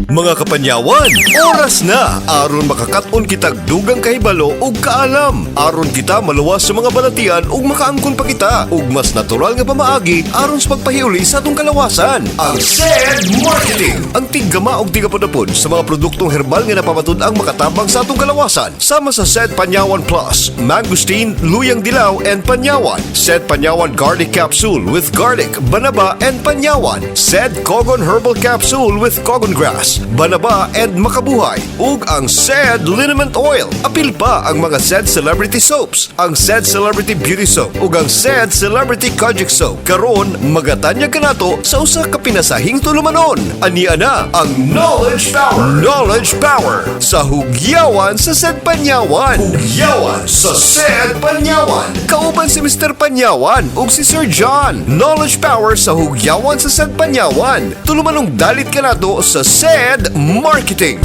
Mga kapanyawan, oras na aron makakaton kitag dugang kahibalo ug kaalam. Aron kita maluwas sa mga balatian ug makaangkon pa kita ug mas natural nga pamaagi aron sa pagpahiuli sa atong kalawasan. Ang SED Marketing, ang tiggama og tigapudapod sa mga produktong herbal nga napamatud-ang makatabang sa atong kalawasan. Sama sa SED Panyawan Plus, Mangosteen, Luyang Dilaw and Panyawan. SED Panyawan Garlic Capsule with garlic, banaba and panyawan. SED Kogon Herbal Capsule with Kogon Grass, banaba and makabuhay. Ug ang SED Liniment Oil. Apil pa ang mga SED Celebrity Soaps, ang SED Celebrity Beauty Soap ug ang SED Celebrity Kojic Soap. Karon magatanyag kanato sa usa ka pinasahing tulumanon. Ania na ang Knowledge Power. Knowledge Power sa Hugyawan sa SED Panyawan. Hugyawan sa SED Panyawan. Kauban si Mr. Panyawan ug si Sir John. Knowledge Power sa Hugyawan sa SED Panyawan. Tulumanong dalit kanato sa SED Marketing.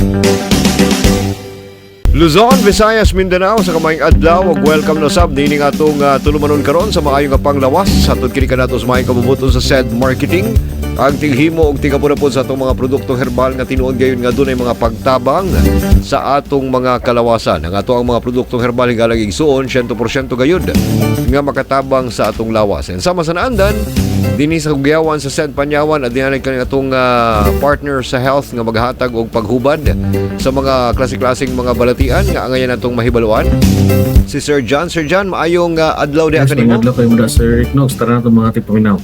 Luzon, Visayas, Mindanao, sa kamayong adlaw ug welcome na sab nining atong tulumanon karon sa maayo nga panglawas. Hatod kini kanato sa maayong kabubut-on sa SED Marketing, ang tighimo og tigapudapod sa atong mga produktong herbal nga tinuod gayon nga dunay mga pagtabang sa atong mga kalawasan. Ang ato ang mga produktong herbal, higalang igsuon, 100% gayud nga makatabang sa atong lawas. And sama sa naandan dinhi sa Hugyawan sa SED Panyawan at dinanay kani atong partner sa health nga maghatag og paghubad sa mga klase-klaseng mga balatian nga angayan natong mahibaluan, si Sir John. Sir John, maayong adlaw diha Yes, kanimo. maayong adlaw kayo muna, Sir Rick Knox. Tara na itong mga tipaminaw.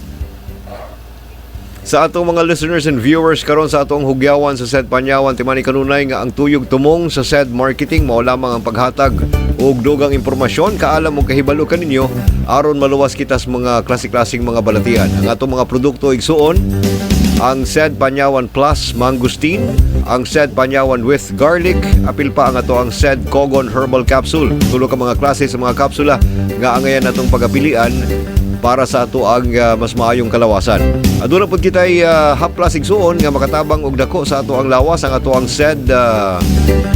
Sa atong mga listeners and viewers karon sa atong Hugyawan sa SED Panyawan, timani kanunay nga ang tuyog tumong sa SED Marketing mao lamang ang paghatag og dugang impormasyon, kaalam ug kahibalo kaninyo aron maluwas kita sa mga klase-klaseng mga balatian. Ang atong mga produkto, igsuon, ang SED Panyawan Plus Mangosteen, ang SED Panyawan with Garlic, apil pa ang ato ang SED Kogon Herbal Capsule. Tulo ka mga klase sa mga kapsula nga angayan natong pagapilian para sa ato ang mas maayong kalawasan. Aduna pud kitay haplas, igsuon, nga makatabang og dako sa ato ang lawas, ang ato ang SED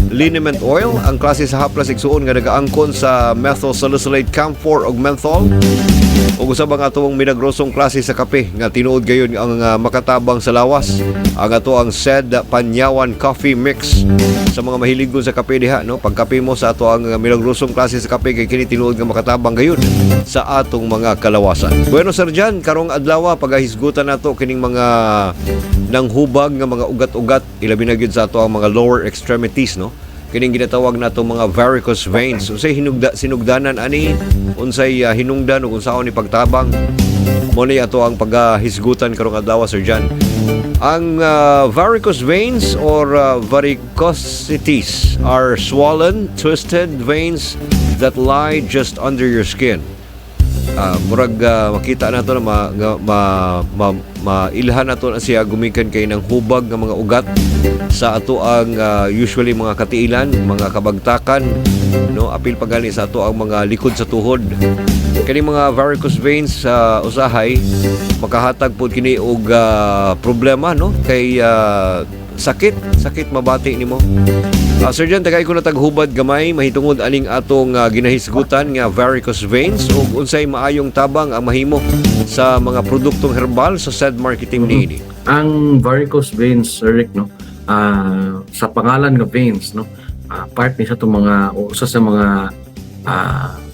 liniment oil, ang klase sa haplas, igsuon, nga nagaangkon sa methyl salicylate, camphor ug menthol. Ug usab ang atong milagrosong klase sa kape nga tinuod gayon ang makatabang sa lawas. Ang ato ang SED Panyawan Coffee Mix. Sa mga mahilig sa kape diha, no, pagkape mo sa ato ang milagrosong klase sa kape kay kini tinuod nga makatabang gayon sa atong mga kalawasan. Bueno, Sir Jan, karong adlaw pagahisgutan nato kining mga nanghubag nga mga ugat-ugat, ilabi na gyud sa ato ang mga lower extremities, no? Kining ginatawag nato mga varicose veins. Unsay hinugda sinugdanan ani, unsay hinungdan ug unsaon ni pagtabang? Mo ni ato ang pagahisgutan karong adlaw, Sir Jan. Ang varicose veins or varicosities are swollen, twisted veins that lie just under your skin. Murag makita nato na ma, nga, ma, ma, mailhan nato na siya gumikan kay ng hubag nga mga ugat sa ato ang usually mga katiilan, mga kabagtakan, no, apil pa gani sa ato ang mga likod sa tuhod. Kani mga varicose veins sa usahay makahatag pod kini og problema, no, kay sakit sakit mabati nimo. Sir John, tagay ko na taghubad gamay mahitungod aning atong ginahisgutan nga varicose veins ug unsay maayong tabang ang mahimo sa mga produktong herbal sa SED Marketing niini. Ang varicose veins, Sir Rick, no? Sa pangalan nga veins, no? Part ni sa itong mga o usa sa mga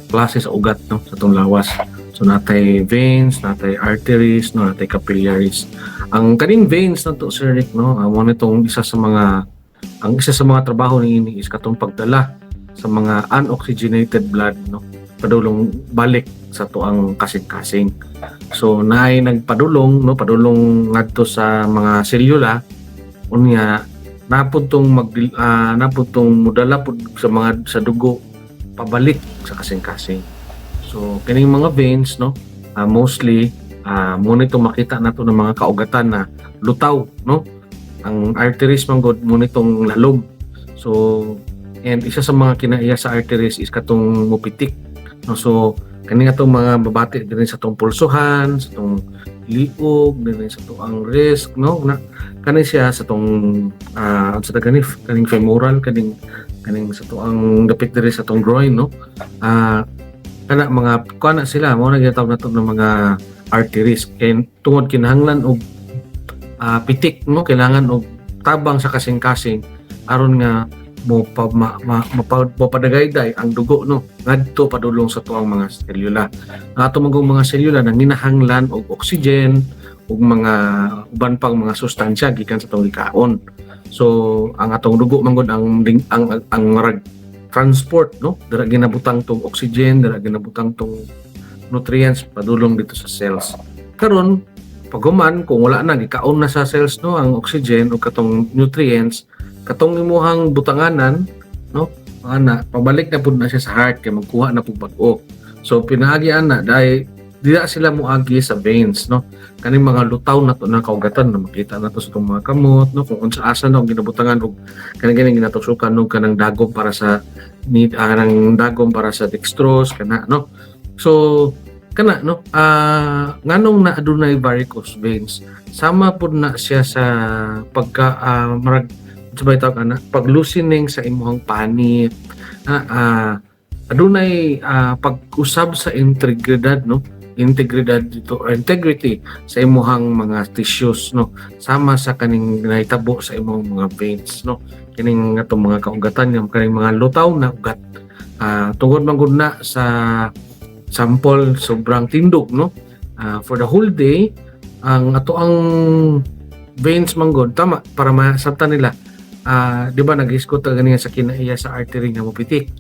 klase sa ugat, no, sa itong lawas. So natay veins, natay arteries, no, natay capillaries. Ang kaning veins na to, Sir Rick, no, mo nitong isa sa mga ang isa sa mga trabaho niini is katong pagdala sa mga unoxygenated blood, no, padulong balik sa tuang kasing-kasing. So naay nagpadulong, no, padulong ngadto sa mga selula, unya napud tong mag napud tong mudala pud sa mga sa dugo pabalik sa kasing-kasing. So kining mga veins, no, mostly mo nitong makita nato ng mga kaugatan na lutaw, no. Ang arteries man gud mo nitong lalom. So and isa sa mga kinaiya sa arteries is katong mupitik, no. So kani nga tong mga babati dinhi sa tong pulsuhan, sa tong liog, dinhi sa tuang wrist, no, na kani siya sa tong sa gani kaning femoral, kaning kaning sa tuang dapit diri sa tong groin, no, kana mga kuan na sila mao na gitawag nato ng mga arteries kay tungod kinahanglan og pitik, no, kailangan og tabang sa kasing-kasing aron nga mo pa, ma, ma, mapadagayday ang dugo, no, ngadto padulong sa tuang mga selula. Ang ato magong mga selula nanginahanglan og oxygen ug mga uban pang mga sustansya gikan sa atong gikaon. So ang atong dugo man gud ang marag transport, no? Dira ginabutang tong oxygen, dira ginabutang tong nutrients padulong dito sa cells. Karon paghuman, kung wala na, gikaon na sa cells, no, ang oxygen ug katong nutrients, katong imuhang butanganan, no, ana pabalik na pud na siya sa heart kay magkuha na pud bag-o. So pinaagi ana dahil dira sila moagi sa veins, no, kaning mga lutaw na to na kaugatan na makita na to sa itong mga kamot, no, kung unsa asa, no, ginabutangan og kaning ganing ginatusukan og kanang dagom para sa need, kanang dagom para sa dextrose kana, no. So kana, no, nganong na adunay varicose veins, sama pud na siya sa pagka marag sabay tawag ana pag loosening sa imuhang panit, adunay pag-usab sa integridad, no, integridad dito or integrity sa imuhang mga tissues, no, sama sa kaning nahitabo sa imong mga veins, no, kining atong mga kaugatan nga kaning mga lutaw na ugat, tungod man gud na sa sample sobrang tindog, no, for the whole day ang ato ang veins man gud, tama para masabtan nila, di ba naghisgot ta ganiya sa kinaiya sa artery nga mopitik?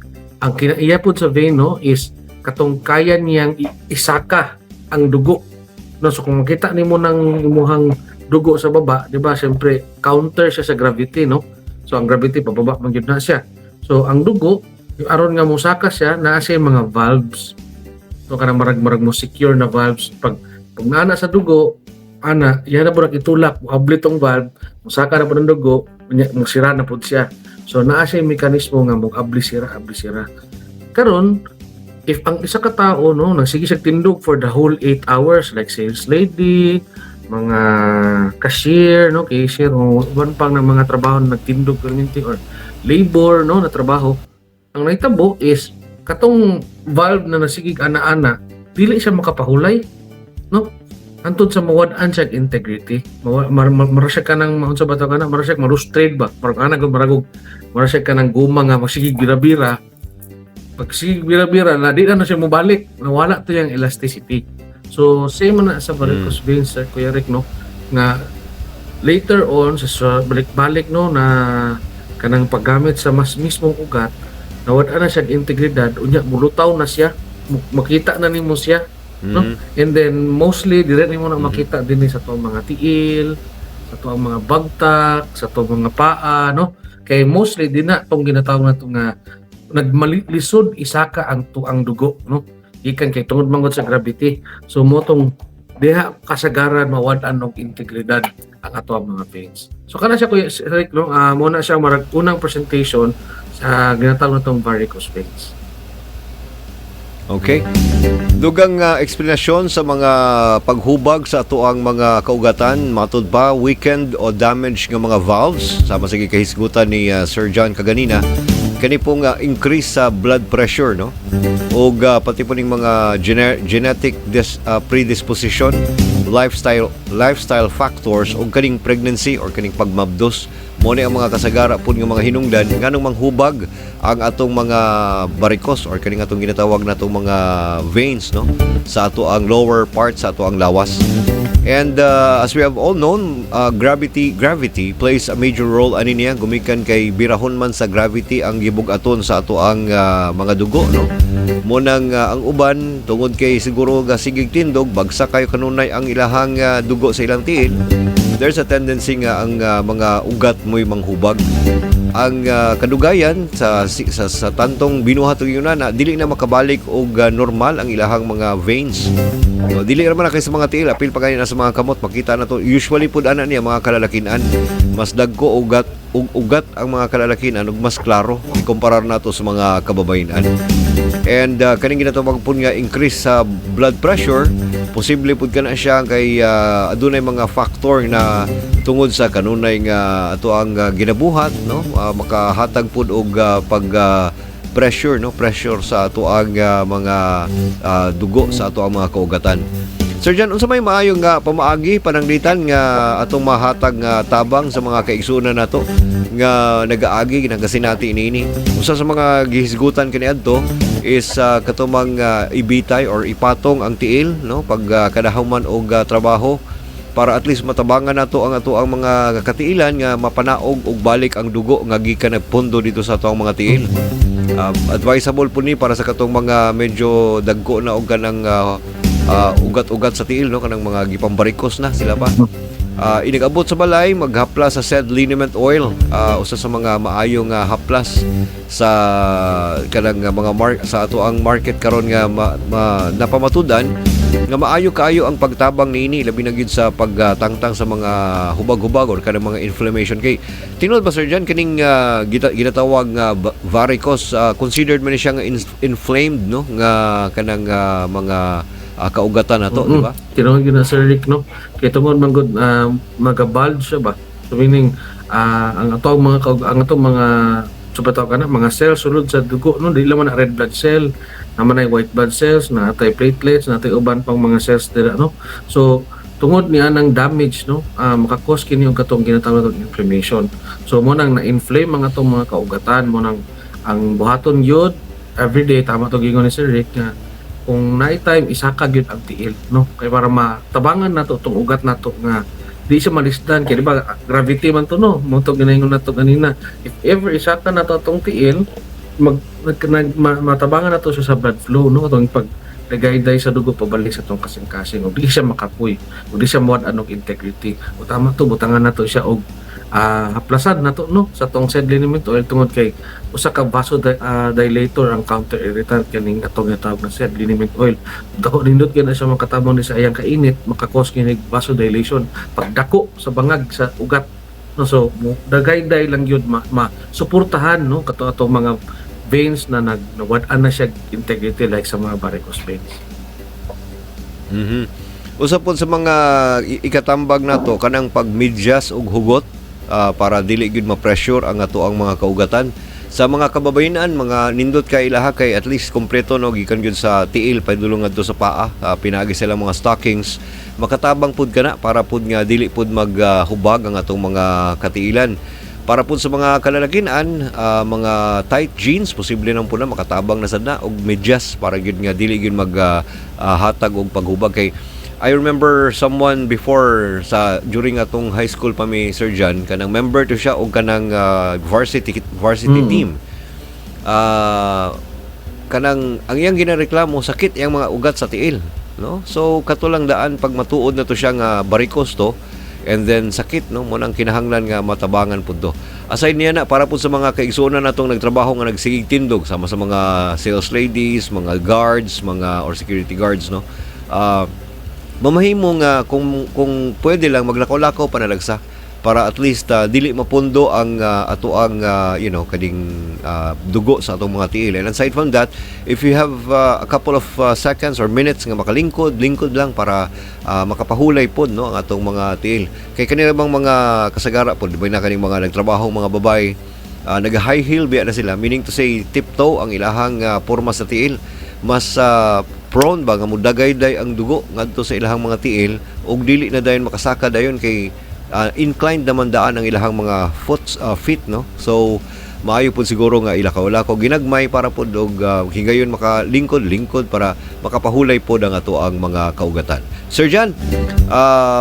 Ang kinaiya pud sa vein, no, is katong kaya niyang isaka ang dugo, no. So kung makita nimo ng imuhang dugo sa baba, di ba, siyempre counter siya sa gravity, no? So ang gravity pababa man gyud na siya. So ang dugo aron nga mosaka siya, naa siya mga valves. So kanang marag-marag mo secure na valves. Pag naa na sa dugo ana, yan na po itulak, moabli tong valve, mosaka na po ng dugo, unya mosira na pud siya. So naa siya mekanismo nga mo abli sira, abli sira. Karon if ang isa ka tao, no, nagsige siya tindog for the whole 8 hours, like sales lady, mga cashier, no, cashier o uban pang ng mga trabaho na nagtindog permanente or labor, no, na trabaho, ang nahitabo is katong valve na nasigig ana-ana, dili siya makapahulay, no, hantod sa mawad-an siya og integrity. Mara siya kanang maunsa ba to kana, mara siya ma-frustrate ba, parang ana gud, maragog mara siya kanang guma nga magsigig bira-bira. Pag sige bira-bira na, di na na siya mobalik, nawala to yung elasticity. So same na sa varicose veins, sir, Kuya Rick, no, nga later on sa balik-balik, no, na kanang paggamit sa mas mismong ugat, nawad na siya og integridad. Unya mulutaw na siya, makita na nimo siya, no? And then mostly dire nimo na makita dinhi sa tuang mga tiil, sa tuang mga bagtak, sa tuang mga paa, no, kay mostly din na tong ginatawag nato nga nagmalisod isaka ang tuang dugo, no, gikan kay tungod man gud sa gravity. So mo tong diha kasagaran mawad-an og integridad ang ato ang mga veins. So kana siya, Kuya Rick, no? Mo na siya marag unang presentation sa ginatawag natong varicose veins. Okay. Dugang eksplanasyon sa mga paghubag sa atoang mga kaugatan, matud pa weakened o damage nga mga valves, sama sa gikahisgutan ni Sir John kaganina, kani pong increase sa blood pressure, no? Og pati po ning mga genetic predisposition, lifestyle lifestyle factors og kaning pregnancy or kaning pagmabdos. Mo ni ang mga kasagara pud nga mga hinungdan nganong manghubag ang atong mga varicose or kaning atong ginatawag natong mga veins, no, sa ato ang lower part sa ato ang lawas. And as we have all known, gravity plays a major role ani niya gumikan kay birahon man sa gravity ang gibug-aton sa ato ang mga dugo, no? Mo nang ang uban, tungod kay siguro ga sigig tindog, bagsak kayo kanunay ang ilahang dugo sa ilang tiil, there's a tendency nga ang mga ugat mo'y manghubag. Ang kadugayan sa tantong binuhat og yun na dili na makabalik og normal ang ilahang mga veins. So, dili ra man na kay sa mga tiil, apil pa gani na sa mga kamot, makita na to. Usually pud ana niya mga kalalakian. Mas dagko ugat ug ugat ang mga kalalakian ug mas klaro ikumparar nato sa mga kababayen-an. And kaning ginatawag pud nga increase sa blood pressure, posible pud kana siya kay adunay mga factor na tungod sa kanunay nga ato ang ginabuhat, no, makahatag pud og pag pressure, no, pressure sa ato ang mga dugo sa ato ang mga kaugatan. Sir John, unsa may maayo nga pamaagi pananglitan nga atong mahatag nga tabang sa mga kaigsuonan nato nga nagaagi nagasinati niini? Usa sa mga gihisgutan kaniadto is katumang ibitay or ipatong ang tiil, no, pag kadahuman og trabaho para at least matabangan nato ang ato ang mga katiilan nga mapanaog og balik ang dugo nga gikan nagpundo dito sa ato ang mga tiil. Advisable po ni para sa katong mga medyo dagko na og kanang ugat-ugat sa tiil, no, kanang mga gipambarikos na sila pa. Inigabot sa balay, maghaplas sa said liniment oil. Usa sa mga maayong haplas sa kanang mga sa ato ang market karon nga napamatudan nga maayo kaayo ang pagtabang niini, labi na gyud sa pagtangtang sa mga hubag-hubag or kanang mga inflammation. Kay tinuod ba, Sir John, kining ginatawag nga varicose, considered man ni siya nga inflamed, no, nga kanang mga kaugatan nato, di ba? Tinuod gyud na, Sir Rick, no? Kay tungod man gud magabulge siya ba. So meaning ang atong mga so kana mga cells sulod sa dugo, no, di lang man na red blood cell, naman ay white blood cells, na atay platelets, na atay uban pang mga cells dira, no. So tungod niya ng damage, no, makakos kini og katong ginatawag og inflammation. So mo nang na-inflame ang atong mga kaugatan. Mo nang ang buhaton gyud everyday, tama to gingon ni Sir Rick nga kung naay time, isaka gyud ang tiil, no, kay para matabangan nato tong ugat nato nga di siya malisdan, kay di ba gravity man to, no? Mo to ginaingon nato ganina, if ever isaka nato tong tiil, mag, nag, nag ma, matabangan nato siya sa blood flow, no, atong pag nagayday sa dugo pabalik sa tong kasing-kasing ug di siya makapoy ug di siya muwad anong integrity. O tama to, butangan nato siya og haplasan nato, no, sa tong said liniment oil tungod kay usa ka vasodilator ang counter irritant kaning atong gitawag na said liniment oil. Dako nindot kay na siya makatabang ni sa iyang kainit, makakos kini vasodilation, pagdako sa bangag sa ugat, no. So dagayday lang gyud ma suportahan, no, kato atong mga veins na nawad-an na siya integrity like sa mga varicose veins. Usa pod sa mga ikatambag nato kanang pagmedyas og hugot para dili gyud ma-pressure ang ato ang mga kaugatan. Sa mga kababayenan, mga nindot kay ilaha kay at least kompleto, no, gikan gyud sa tiil padulong ngadto sa paa, pinaagi sila mga stockings, makatabang pud kana para pud nga dili pud maghubag ang atong mga katiilan. Para pud sa mga kalalakinan, mga tight jeans, posible nang po na makatabang na sad na og medyas para gyud nga dili gyud mag hatag og paghubag. Kay I remember someone before sa during atong high school pa mi, Sir John, kanang member to siya og kanang varsity team. Kanang ang iyang ginareklamo, sakit iyang mga ugat sa tiil, no? So kato lang daan pag matuod na to siya nga varicose to and then sakit, no, mo nang kinahanglan nga matabangan pud to. Aside niya na, para pud sa mga kaigsuonan natong nagtrabaho nga nagsigig tindog sama sa mga sales ladies, mga guards, mga or security guards, no. Mamahimo nga kung pwede lang maglakaw-lakaw panalagsa para at least dili mapundo ang ato ang kaning dugo sa atong mga tiil. And aside from that, if you have a couple of seconds or minutes nga makalingkod, lingkod lang para makapahulay pod, no, ang atong mga tiil. Kay kanila bang mga kasagara pod, di ba na kaning mga nagtrabaho mga babae, nag high heel biya na sila, meaning to say tiptoe ang ilahang porma sa tiil, mas prone ba nga mudagayday ang dugo ngadto sa ilahang mga tiil ug dili na dayon makasaka dayon kay inclined naman daan ang ilahang mga feet, no. So maayo pud siguro nga ilakaw-lakaw ginagmay para pud og higayon makalingkod lingkod para makapahulay pod ang ato ang mga kaugatan. Sir John,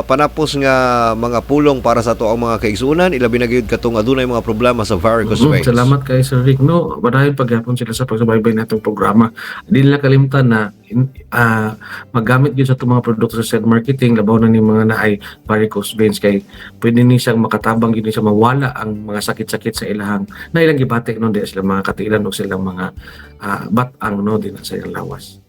panapos nga mga pulong para sa ato ang mga kaigsuonan, ilabi na gyud katong adunay mga problema sa varicose veins. Salamat kay Sir Rick. No, padayon pagyapon sila sa pagsubaybay natong programa. Di nila kalimtan na magamit gyud sa itong mga produkto sa said marketing, labaw na ni mga naay varicose veins, kay pwede ni siyang makatabang gyud ni siya mawala ang mga sakit-sakit sa ilahang na ilang gibati, no, di sila mga katiilan o silang mga batang, no, di na sa ilang lawas.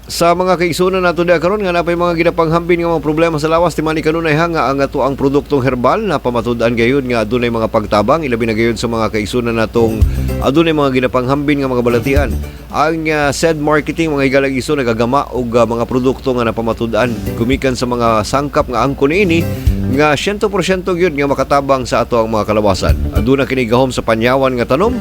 Sa mga kaigsuonan nato diha karon nga napay mga ginapanghambin nga mga problema sa lawas, timani kanunay ha nga ang ato ang produktong herbal na pamatud-an gayud nga adunay mga pagtabang, ilabi na gayud sa mga kaigsuonan natong adunay mga ginapanghambin nga mga balatian. Ang said marketing, mga higalang igsoon, nagagama og mga produkto nga napamatud-an gumikan sa mga sangkap nga angkon niini. Nga 100% gyud nga makatabang sa ato ang mga kalawasan. Aduna kini gahom sa panyawan nga tanom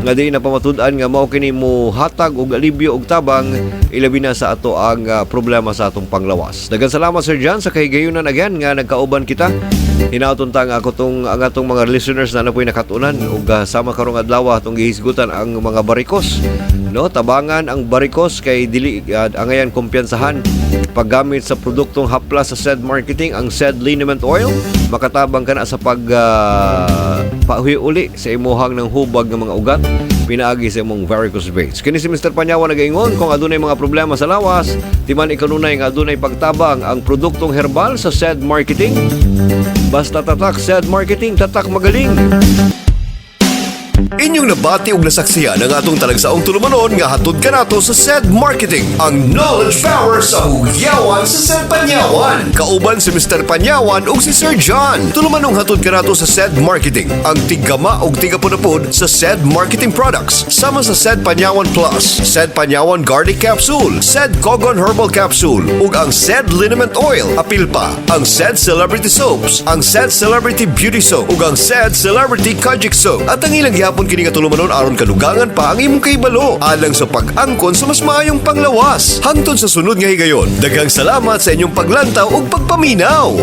nga di na pamatud-an nga mao kini mo hatag og alibyo og tabang, ilabi na sa ato ang problema sa atong panglawas. Daghang salamat, Sir John, sa kahigayunan again nga nagkauban kita. Hinaot unta nga ako tong ang atong mga listeners na napoy nakatunan ug sama karong adlaw atong gihisgutan ang mga varicose. No, tabangan ang varicose kay dili angayan kumpiyansahan paggamit sa produktong haplas sa SED Marketing, ang SED Liniment Oil. Makatabang ka na sa pag pahuwi-uli sa imuhang ng hubag ng mga ugat pinaagi sa imong varicose veins. Kini si Mr. Panyawan nagaingon, kung adunay mga problema sa lawas, timan ikanunay nga adunay pagtabang ang produktong herbal sa SED Marketing. Basta tatak SED Marketing, tatak magaling. Inyong nabati og nasaksihan ang atong talagsaong tulumanon nga hatod kanato sa SED Marketing, ang knowledge power sa hugyawan sa SED Panyawan. Kauban si Mr. Panyawan ug si Sir John. Tulumanong hatod kanato sa SED Marketing, ang tiggama og tigapunapod sa SED Marketing products, sama sa SED Panyawan Plus, SED Panyawan Garlic Capsule, SED Kogon Herbal Capsule, ug ang SED Liniment Oil. Apil pa ang SED Celebrity Soaps, ang SED Celebrity Beauty Soap, ug ang SED Celebrity Kojic Soap. At ang ilang gihapon kini nga tulumanon aron kadugangan pa ang imong kahibalo alang sa pag-angkon sa mas maayong panglawas. Hangtod sa sunod nga higayon, daghang salamat sa inyong paglantaw ug pagpaminaw.